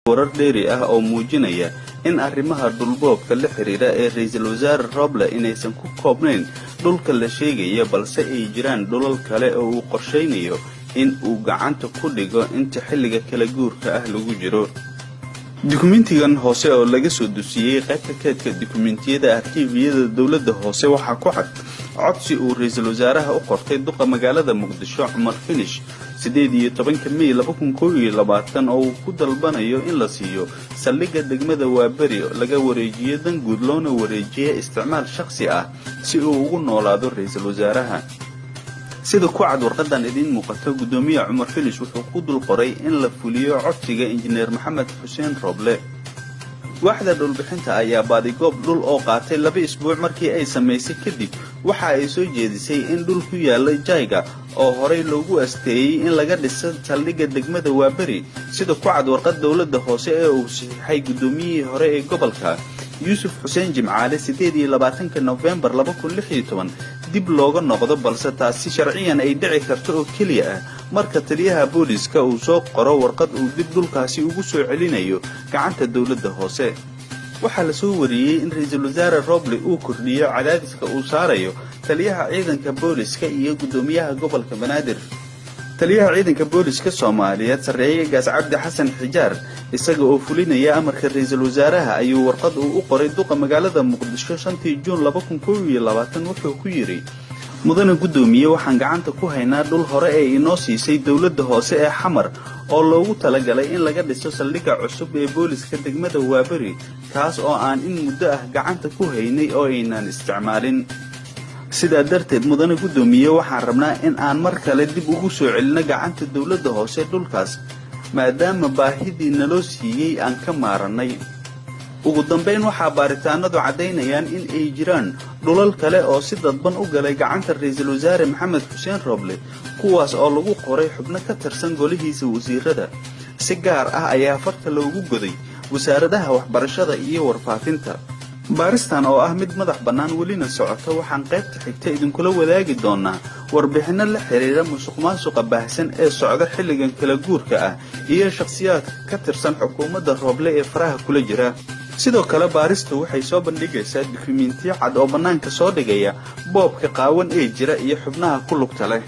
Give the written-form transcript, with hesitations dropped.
Warar dheeri ah oo muujinaya in arrimaha dhulboobka la xiriira ee Ra-iisul Wasaare Roble inaysan ku koobnayn dhulka la sheegaya, balse ay jiraan dhulal kale oo uu qorshaynayo in uu gacanta ku dhigo inta xilliga kala guurka ah lagu jiro. Dukumentigan hoose oo laga soo dusiyey qaybta keedka dukumentiyada arkiifiyada dowladda hoose waxaa ku cad codsi uu ra-iisul wasaaraha u qortay duqa magaalada Muqdisho, Cumar Finish, 18-ka Mey 2021, oo uu ku dalbanayo in la siiyo saldhigga degmada Waaberi, laga wareejiyo danguud loona wareejiyo isticmaal shakhsi ah si uu ugu noolaado ra-iisul wasaaraha. Sida ku cad warqadan idiin muuqato, guddoomiye Cumar Finish wuxuu ku dul qoray in la fuliyo codsiga Injineer Maxamed Xuseen Roble. Waaxda dhulbixinta ayaa baadigoob dhul oo qaatay 2 isbuuc markii ay samaysay kadib, waxa ay soo jeedisay in dhul ku yaala Jayga oo horey loogu asteeyey in laga dhiso saldhigga degmada Waaberi, sida ku cad warqad dowladda hoose ee uu saxiixay guddoomiyihii hore ee gobolka, Yuusuf Xuseen Jimcaale, 28-ka Nofembar 2016, dib looga noqdo, balse taasi sharciyan ay dhici karto oo keliya ah marka taliyaha booliska uu soo qoro warqad uu dib dhulkaasi ugu soo celinayo gacanta dowladda hoose. Waxaa la soo wariyey in Ra-iisul Wasaare Roble uu kordhiyo cadaadiska uu saarayo taliyaha ciidanka booliska iyo guddoomiyaha gobolka Banaadir. Taliyaha ciidanka booliska Soomaaliyeed, sarreeye gaas Cabdi Xasan Xijaar, isaga oo fulinaya amarka ra-iisul wasaaraha, ayuu warqad uu u qoray duqa magaalada Muqdisho 5-tii Juun 2021 wuxuu ku yidhi: "Mudane guddoomiye, waxaan gacanta ku haynaa dhul hore ee inoo siisay dowladda hoose ee Xamar oo loogu talagalay in laga dhiso saldhigga cusub ee booliska degmada Waaberi, kaas oo aan in muddo ah gacanta ku haynay oo aynaan isticmaalin. Sidaa darteed, mudane guddoomiye, waxaan rabnaa in aan mar kale dib ugu soo celinno gacanta dowladda hoose dhulkaas, maadaama baahidii naloo siiyey aan ka maarannay." Ugu dambayn, waxaa baaritaanadu caddaynayaan in ay jiraan dhulal kale oo si dadban u galay gacanta Ra-iisul Wasaare Maxamed Xuseen Roble, kuwaas oo lagu qoray xubno ka tirsan golihiisa wasiirada. Si gaar ah ayaa farta loogu goday wasaaradaha waxbarashada iyo warfaafinta. Baaristan oo ah mid madax bannaan welina socota, waxaan qaybta xigta idinkula wadaagi doonaa warbixinno la xiriira musuqmaasuqa baahsan ee socda xilligan kala guurka ah iyo shakhsiyaadka ka tirsan xukuumadda Rooble ee faraha kula jira. Sidoo kale, baaristu waxay soo bandhigaysaa dukumentiyo cad oo bannaanka soo dhigaya boobka qaawan ee jira iyo xubnaha ku lugta leh.